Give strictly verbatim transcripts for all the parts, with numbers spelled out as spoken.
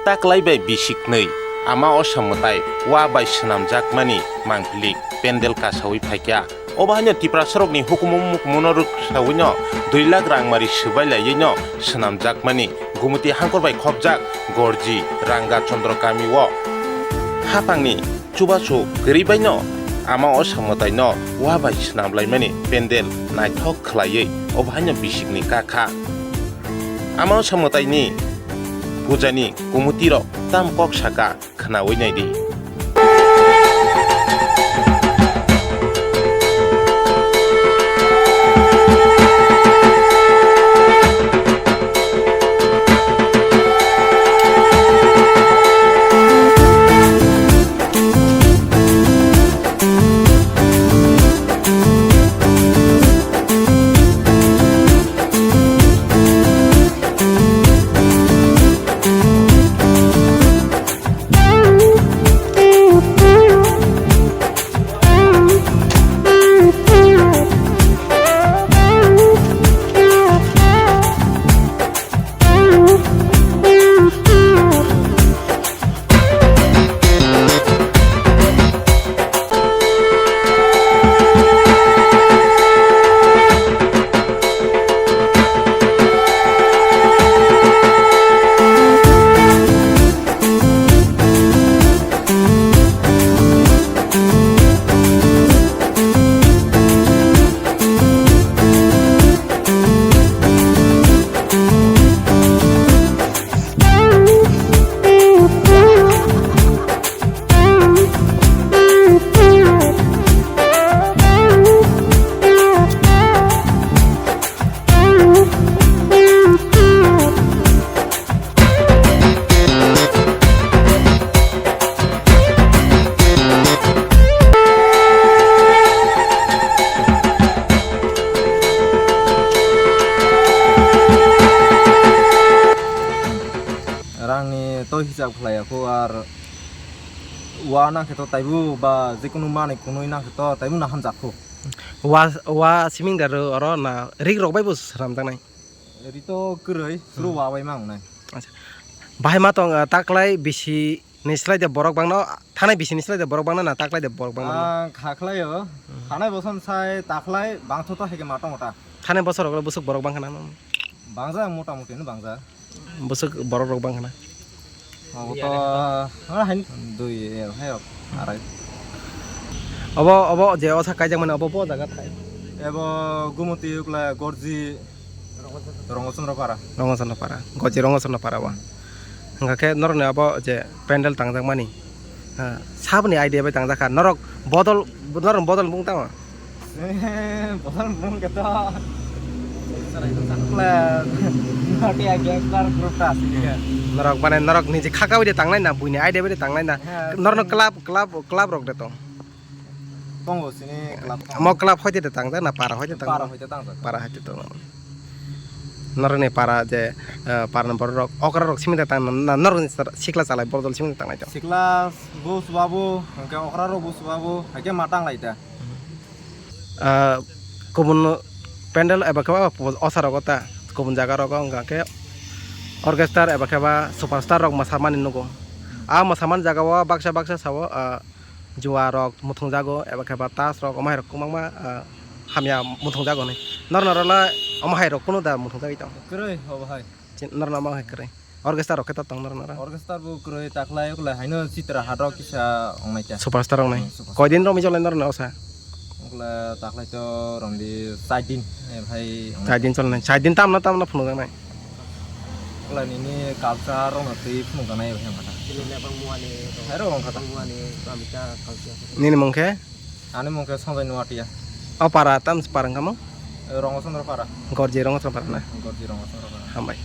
Taklai bai bisiknwi ama osa mwtai wa bai swnamjakmani mangpili pendel kasawi phaikha. Obo haino Tiprasarokni hukumu mukumuno rwksawino dui lakh rangmari swbai laiwino swnamjakmani Gumuti hangkor bai khopjak Gorji Ranga Chandra kami o. Haphangni chubachu kwrwi baino ama osa mwtaino wa bai swnam laimani pendel naithok khlaiwi obo haino bisikni kakha. Ama osa mwtaini pujani kumutirok tam kok saka khnaui naidi. Rangni to hisab khlai ya kho, ar wa nang khe to taibu ba jekunu manwi kunui nang khe to taibu na hamjak kho. Wa, wa siming da ro oro na rik rok bai bo sram tangnai. Ri to kwrwi, suru wa bai ma wngnai. Acha. Bahai ma tong, ah, taklai bisi ni slai de borok bangno, thanai bisi ni slai de borok bangno na taklai de borok bangno? Ah, kha khlai o. Thanai boson sai taklai bangtho to hai khe ma tongo ta. Thanai bosor rok busuk borok bang khana. Bangja mota moti no bangja. Busuk borok rok bang khana. Obo to, ah, hain dui, eh, hai rok, arai. Obo, obo je osa kaijak mani obo bo jaga thai. Ebo Gumuti ukla Gorji Rongochandra Para. Rongochandra Para. Gorji Rongochandra Para bo. Hingkha khe norokni obo je pendel tangjak mani. Ha, saboni idea bai tangjak kha. Norok bodol, norok bodol bung tamo? Bodol bung khe to. Plan. Norok ya gangster group ta asli khe. Norok mane norok niji khaka bai de tangnai na, buini idea bai de tangnai na. Ha, norokno club, club, club rok de tong. Tongo sini club tongo. Mo club hoite de tangjak na para hoite tang? Para hoite tangjak. Para hoite tong. Norokni para je, eh, para ni borok rok, okra rok simi de tang na, norokni sikla chalai bodol simi de tangnai tong. Sikla bo subabu, hingke okra rok bo subabu, hake matang lai ta. Ah, kubun pendel eba khe ba osa rogo ta, kubun jaga rogo wngkha khe orchestra eba khe ba superstar rok mwsamani nugo. A mwsamani jaga o baksa baksa sao, ah, juwa rok muthung jago eba khe ba tas rok omo hai rok kwbangma, ah, hamya muthung jago hinwi. Nor nor la omo hai rok kunu da muthung jagwi tong? Kwrwi obo hai. Chin-, norno omo hai kwrwi. Orchestra rok khe to tong norno oro? Orchestra bo kwrwi, taklai ukulai haino Chitra Hat rok kisa wngnai ta. Superstar wngnai. Hmm, superstar. Koidin romwi jolai norno osa? Ukulai taklai to romdi char din, eh, bhai wngnai. Char din cholnai. Char din tamno tamno phunukjaknai? Ukulai nini culture rokno twi phunukjaknai bhai wngkha ta. Chini Nepal muani to. Hai rok wngkha ta. Nepal muani kamita culture. Nini mung khe? Ani mung khe Sanjay Nuatia. O para tam para wngkha mo? Rongochandra Para. Gorji Rongochandra Para na? Gorji Rongochandra Para. Hambai.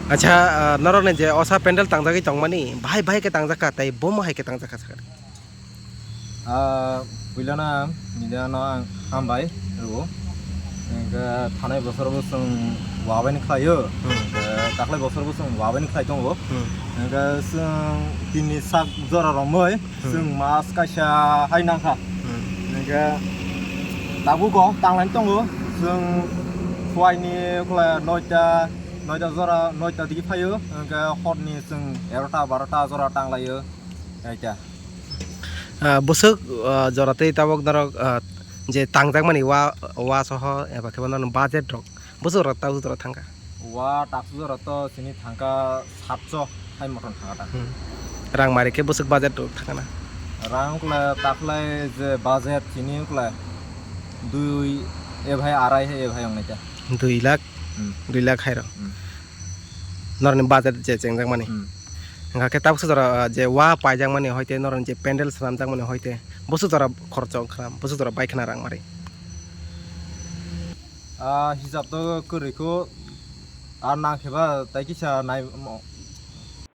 Acha, ah, norokni je osa pendel tangjagwi tongmani, bahai bahai khe tangjak kha, tei bomo hai khe tangjak kha sakha? Ah, puilano ang media no ang hambai rwo. Hingkhe thanai bosor bo chwng wabaini khlaio. Hmm. Hingkhe taklai bosor bo chwng wabaini khlai tongo. Hmm. Hingkhe chwng tini sak jora romwi Hmm. chwng mas kaisa hai nangkha. Hmm. Hingkhe tabuk o tanglai tongo. Chwng phuaini ukulai noita, Noita jora, noita digi phaio, hwnkhe horni chwng egarota, barota jora tanglaio, naita. Ah, bwswk, ah, jora tei tabok norok, ah, je tangjakmani wa, wa soho eba khe bono budget rok bwswk rok tabuk jora thangkha? Wa taksu jora to chini thangkha satso hai mothon thangkha ta. Hmm. Rang mari khe bwswk budget rok thangkha na? Rang ukla takhlai je budget chini ukla dui e bhai arai hai e bhai ong naita. Dui lakh, Hmm. Dui lakh hai rok. Hmm. Norokni budget je chengjakmani. Hmm. Hwnkha khe tabuk jora, ah, je wa paijakmani hoite norokni je pendel swnamjakmani hoite bwswk jora khoroksa wngkha na, bwswk jora baikha na rang mari? Ah, hisab to kwrwi kho, ah, nang khe ba tai kisa nai mo-,